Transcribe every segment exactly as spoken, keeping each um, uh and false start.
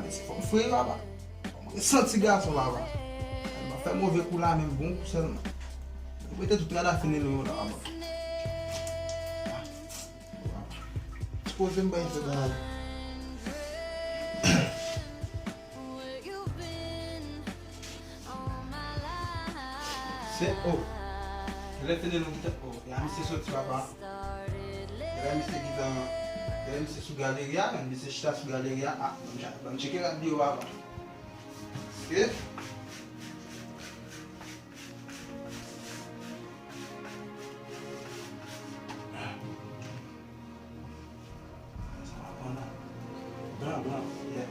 Fò m fre, papa. Fò m resanti gason, papa. M ap fè move kou la, menm bon kou sèlman. Ou mete tout rad a fini nou yo la, papa. Sipoze m bay fè bagay. Se, oh. Lè fini nou kite, oh, ya misye soti, papa. Lè misye kite, lè misye sou galeri a, misye chita sou galeri a. Ah, ban m cha-, ban m tcheke rad li yo, papa. Ok. Sa va pran la. Blan, blan, yeah.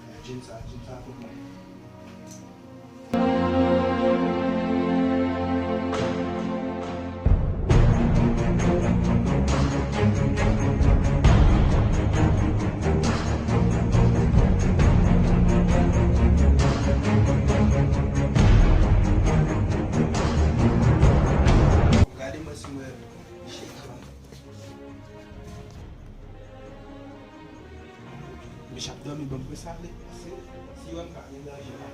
Yeah, jeans sa, jeans sa pou mwen. Gade mwen si mwen Mesye ap dòmi, ban m prese ale. Si, si yo m pa gen danje la.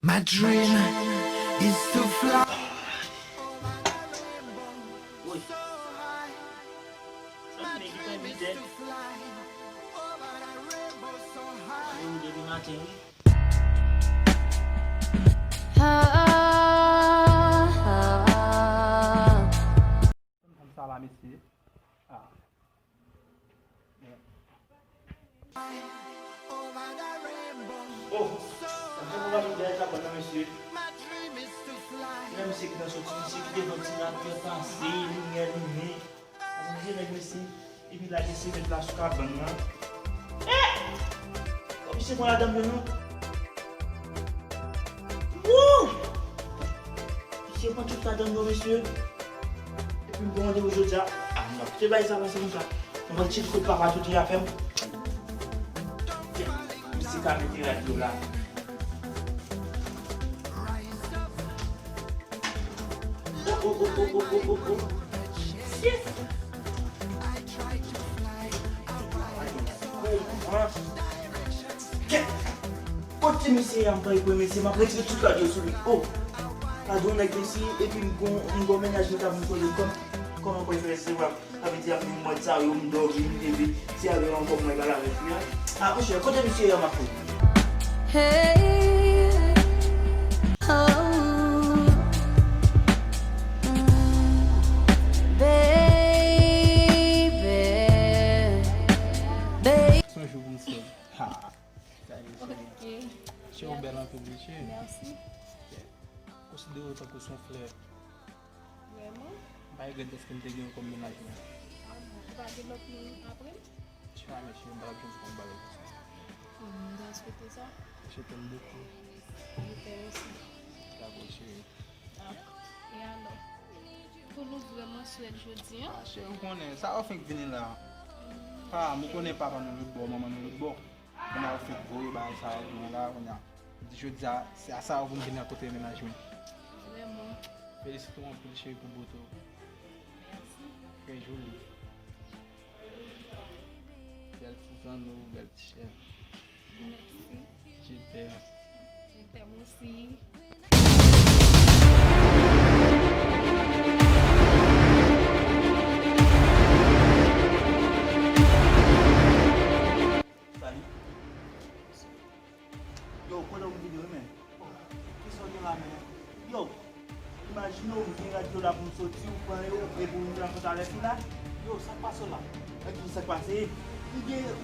My dream is to fly. Woy. Sa fini ki pran huit è. Mwen depi maten, wi. Fanm sa la, mesye. Ah. Oh, sa fè mwen pa vin dèyè sa, bon, non, mesye. Men misye ki nan soti, misye ki devan ti rad, pase, limyè limen. Mesye, nèg, mesye. Epi lage sèvyèt la sou kabann nan. Eh! Fò misye pran ladanm yo, non. Wouy! Misye pran tout ladanm yo, mesye. Epi m gen randevou jodi a. Ah, m ap kite bagay sa pase konsa. M pral tcheke kot papa Touti a fè m. Misye ka mete rad yo la. Oh, oh, oh, oh, oh, oh, oh, oh. Shit. Kèt! Kote misye ye a, m pral pran mesye, m ap retire tout rad yo sou li. Oh! Rad yon nèg mesye, epi m gon, m gon mennaj mwen k ap mwen konnen kòm, kòman pou fè se wap. Sa vle di apre yon mwa sa yo, m dòmi, m leve, se avè yon kòb mwen pral avè fi a. Ah, monchè, kote misye ye a, m ap fè? Hey, oh, mm, baby, baby. Son jou pou m sèl. Ha. Sa e, se, ok. Che ou bèl anpil, wi, che. Mèsi. Konsidere w tankou se yon flè. Vrèman? M pa regrèt dèske m te gen w kòm mennaj mwen. Ah bon, ou pa gen lòt moun apre m? Che, a, men cheri, m pa t ap janm konn bagay konsa. Hmm, m ta swete sa. Che t'aime beaucoup. Je t'aime aussi. Dakò, cheri. Ah, e alò? Pou nou vrèman swèt jodi a? Ah, cheri, ou konnen, sa yo fenk vini la. Hmm. Ah, m konnen papa nou lòt bò, manman nou lòt bò. Kounye a ou fenk voye bagay sa yo pou mwen la, kounye a. M di jodi a, se a sa yo pou m vini a kote mennaj mwen. Vrèman. Felisite w anpil, cheri, pou bote w. Mèsi. Trè joli. Bèl ti zanno, bèl ti chèn. Mèsi. Je t'aime. Je t'aime aussi. Salut. Yo, kote w m vini wi, men? Kisa w gen la, men? Yo, imajine w, m gen rad yo la pou m soti, ou pran yo, epi w vin pran kont avèk li la? Yo, sa k pase w la? Èske sa k pase? M gen, ou,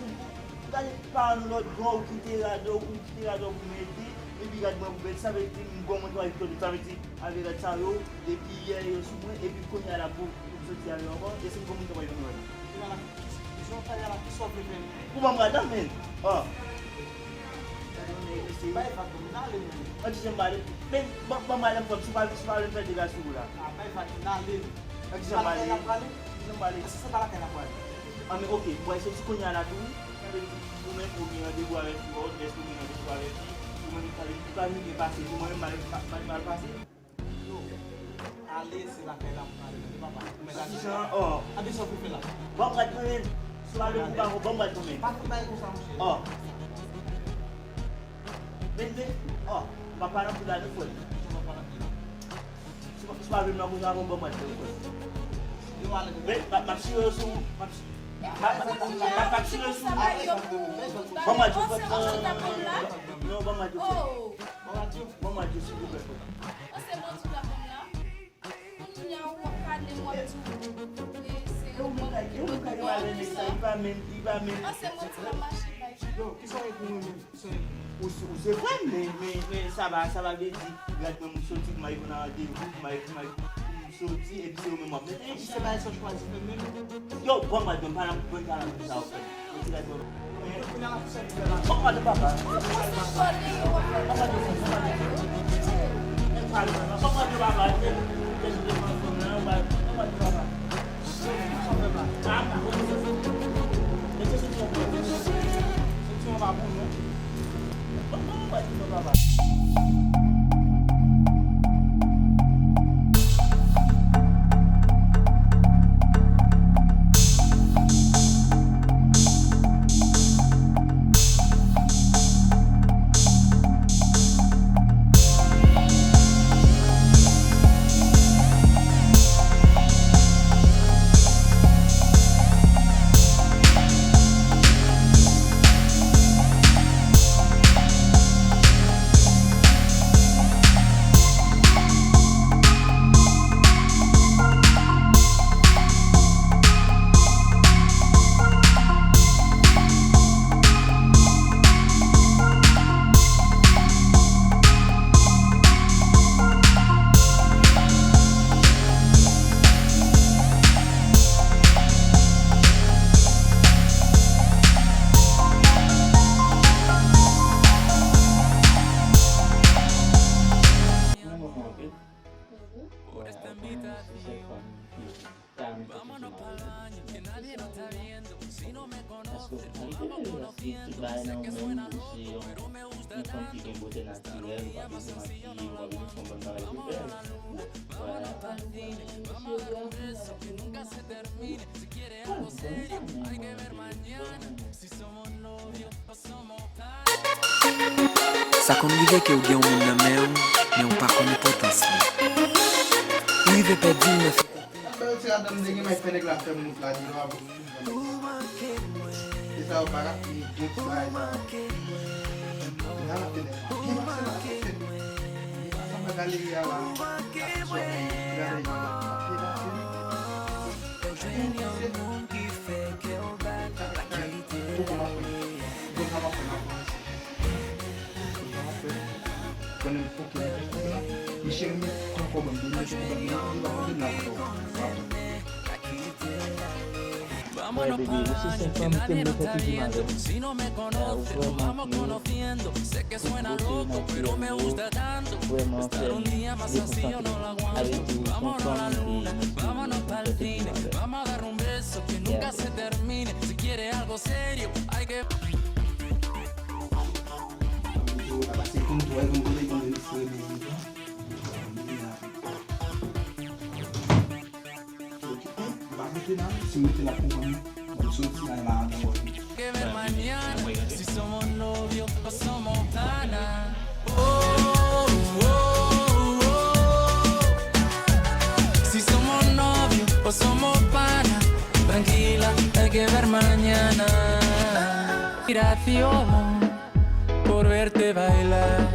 ou gade paran nou lòt bò, ou kite rad ou, ou kite rad ou pou mete, epi gad mwen pou mete, sa vle di m gon moun travay pito, sa vle di, avè rad sa yo, epi yè yo sou mwen, epi kounye a la pou, pou m soti avè yo ankò, e si m gon moun travay pou mwen. Kisa w pale la, kisa w vle fè? Ou ban m rad la, men. Ah. Bay vag, m ale, men. An ti jan m ale. Men, ban, ban m ale, m pwòp, si w pa, si w pa vle m fè dega sou ou la. Ah, bay vag, m ale. An ti jan m ale. Mwen pale, si se pa lakay la pral. An men, oke, pral soti kounye a la tou, wi. Sa vle di, ou menm, ou gen randevou avèk li, ou dèske ou gen randevou avèk li, ou menm, sa vle di, ou pa vin byen pase, ou mwen menm, pa, pa, pa, pa, pase. Yo, ale, se lakay la pou pale, tande papa. Ou mèt ale. Kijan, oh. Abe, sa w pou fè la? Ban m rad mwen menm. Si w ale pou pa, ban m rad mwen menm. Pa fout bagay konsa, monchè. Oh. Men, men, oh, m pa pale anpil la, non, frè. Kijan w pa pale anpil la? Si w pa vle m nan koze avè w, ban m rad mwen, frè. Men, m ap, m ap chire yo sou, m ap, m ap, m ap, m ap chire yo sou. Ban m rad yo, frè. Non, ban m rad yo, frè. Ban m rad yo, silvouplè, frè. Anse manti w ap ban m la. Kounye a w ap pale, w ap di w, e, se yon moun ki mande w konsa. Li pa menm, li pa menm. Anse manti w ap mache bay. Yo, kisa w gen pou mwen menm? Kisa w gen pou mwen? Ou se, ou se frè m, men, men, men sa va, sa va vle di, gad mwen, m soti, m al nan randevou, m al, m al, m soti, epi se ou menm w ap mete. Epi se bagay sa w chwazi fè menm? Yo, ban m rad mwen, pa nan, ban m pa nan sa w fè. Ban m rad mwen papa. Ban m rad mwen papa. Mwen, mwen, mwen, ok. Bon, bon, se sèl fanm ki ta mete sou sa. Paske an reyalite, tout bagay nan ou menm, ou se yon, yon fanm ki gen bote natirèl, ou pa bezwen makiye, ou pa bezwen fè yon bann bagay pou bèl. Vwala. Sa konn rive ke w gen yon moun nan men w, men w pa konn enpòtans li. Ou rive pèdi l nan fè. Sa fè yo ti radam de gen may fè nèg la fè moun la di lò a pou moun. E sa yo pa rate gen ti bagay sa. Nèg la fè nèg la. Gen pase la fè. Sa pa galerie a la. Gade jan nèg la fè pase. Wè, bebe, ou se sèl fanm ke m vle fè toujou avè m. Ou vrèman gen tout bote natirèl ou, ou vrèman fè m dekonsantre. Sa vle di ou se yon fanm ke m vle fè toujou avè m. Si mete la pou mwen, mwen soti la la andan wòl. Si somos novios o somos pana. Oh, oh, oh, oh. Si somos novios o somos pana. Tranquila, hay que ver mañana. Inspiración por verte bailar.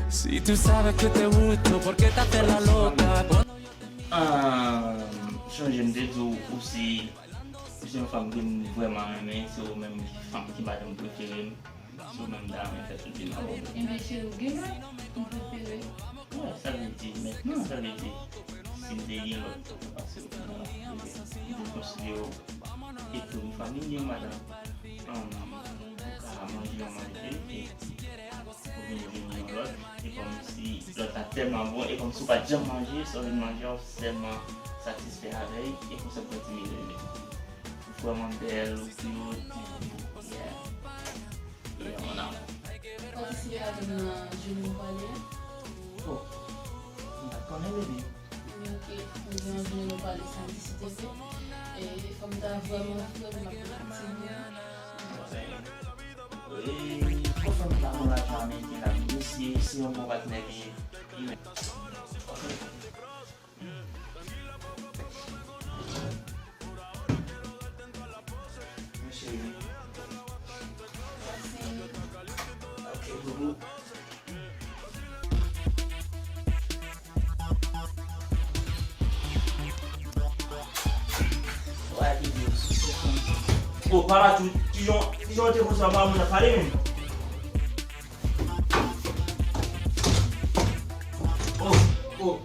Si tú sabes que te gusto, ¿por qué te haces la loca? Ah, chonje m te di w, ou se, ou se yon fanm ke m vrèman renmen, se ou menm ki fanm ki madanm prefere m. Si w menm ta renmen fè sou di m avè w. Enben, cheri, w gen lòt fanm prefere? Wè, sa vle di, mentnan, sa vle di, si m te gen lòt, m pase w, m te konsidere w e premye fanm. M gen yon madanm, um, ou ka manje yon manje, e ou vin jwenn yon lòt, e kòmsi lòt la tèlman bon, e kòmsi w pa t janm manje, sa w vin manje a, w sèlman satisfè avè l, e konsa m santi m renmen. Ou vrèman bèl, ou cute. Yeah. Yeah, mon amour. Patisipe avè m nan Jwe Nou Pale a. Oh, m pa t konnen, baby. Ok, nou gen yon Jwe Nou Pale samdi, si te vle. E fò m ta vrèman, vrèman ap fè ti bout. Wi, fò fè m ta nan lajan Ameriken la, mesye, se yon bon patnè li ye. Li men. Ok. Mon cheri. Ok, boubou. Oh, papa, tou, kijan, kijan w te konsa, maman, nan pale menm. Oh, oh.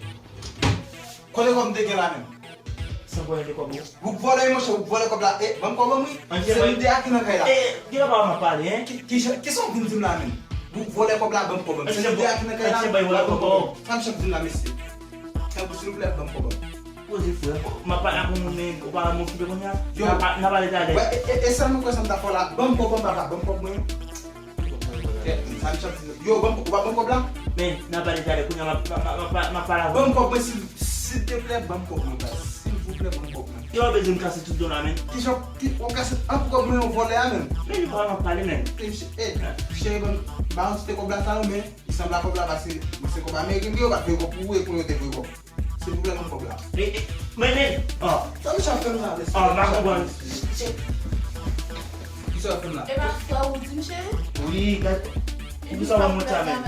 Kote kòb m te gen la menm? San pwoblèm de kòb ou. Ou vòlè, monchè, ou vòlè kòb la. E, ban m kòb mwen, wi. Se nou de a ki nan kay la. E, gen pa m ap pale, en. Ki, ki, ki sa w vin di m la menm? Ou vòlè kòb la, ban m kòb mwen. Se nou de a ki nan kay la. Ban m kòb mwen. Sa m chèf di m la, mesye. Tanpri, silvouplè, ban m kòb mwen. Poze frè, m ap pale ak yon moun, men ou pa rann mwen okipe kounye a. Yo. N a pa, n a pale talè. Wè, e, e, e sèl mwen kwè sa m ta fè w la, ban m kòb mwen, papa, ban m kòb mwen. Kèt, sa m chèf di. Yo, ban m, ou pa ban m kòb la? Men, n a pale talè, kounye a m ap, m ap, m ap, m ap pale avè w. Ban m kòb mwen, sil, silteplè, ban m kòb mwen, baz. Silvouplè, ban m kòb mwen. Yo, bezwen m kase tout do la, men. Kijan, ki, w ap kase an pou kòb mwen, yon vòlè a menm? Men, li pa m ap pale, men. E, cheri, ban m, ba yon ti kòb la sa yo, men, li sanble a kòb la, paske, se kòb ameriken, yo pa t voye kòb pou ou, e pou yo te voye kòb. Silvouplè, ban m kòb la. E, e, men, men, oh. Sa misye ap fè m la, mesye? Oh, m pa konprann. Kisa w ap fè m la? E pa frè ou di m, cheri? Wi, gad. Pou kisa w ap montre avè l?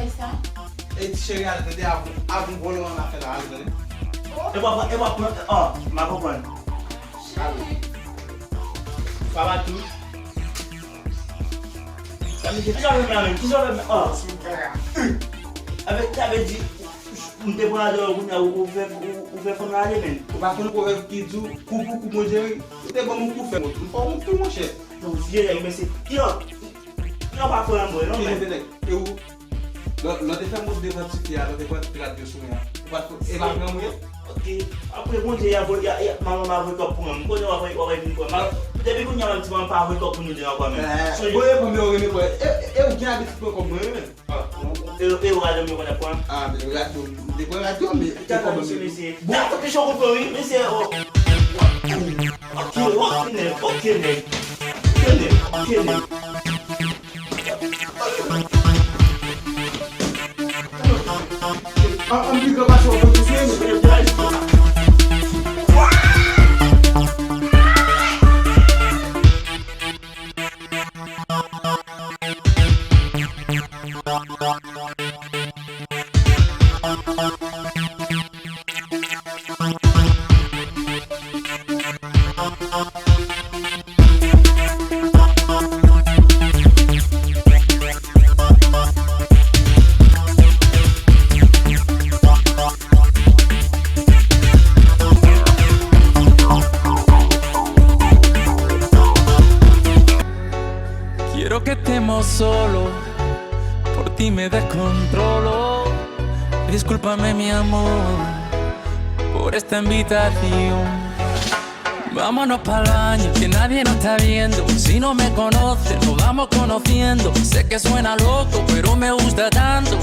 E ti cheri, ale, tande, avan, avan vòlè w an afè la, ale, tande. Oh. E w ap, e w ap pran, oh, m pa konprann. Cheri. Papa tou. Sa misye, kisa w ap fè m la menm? Kisa w ap fè m? Oh. Avè, sa vle di, M te pran adan w, kounye a ou, ou fè, ou, ou fè fanm nan ale, men. Ou pa konn pwovèb ki di w, kou pou kou, Bondye ri? Ou te ban m yon kou fè m wont. M fè w wont tou, monchè. Non, si je men se, yo, yo pa frè mwen, non, men. E ou, lè, lè w te fè m wont devan ti fi a, lè w te pran ti rad yo sou mwen an. Ou pa t, e pa frè mwen ye? Ok. Apre, Bondye, y a, y a, y a, manman m a voye kòb pou mwen. M konnen w ap, w ap vin pran. Depi kounye a, m di, m pa voye kòb pou nou de ankò, men. Sonje. Bon, e pou mwen, ou renmen pran. E, e, e ou gen abitid pran kòb mwen, men. E, e, radyo m yo konn ap pran. Ah, men radyo, m te pran radyo, men e kòb mwen. Mesye. Bon, fè pechon konpran, wi, mesye, oh. Ok, ok, nèg, ok, nèg. Ok, nèg, ok, nèg. An, an, pi gran pase w, mesye. Quiero que estemos solos, por ti me descontrolo. Discúlpame, mi amor, por esta invitación. Vámonos pa'l baño, que nadie nos está viendo. Si no me conoces, nos vamos conociendo. Sé que suena loco, pero me gusta tanto.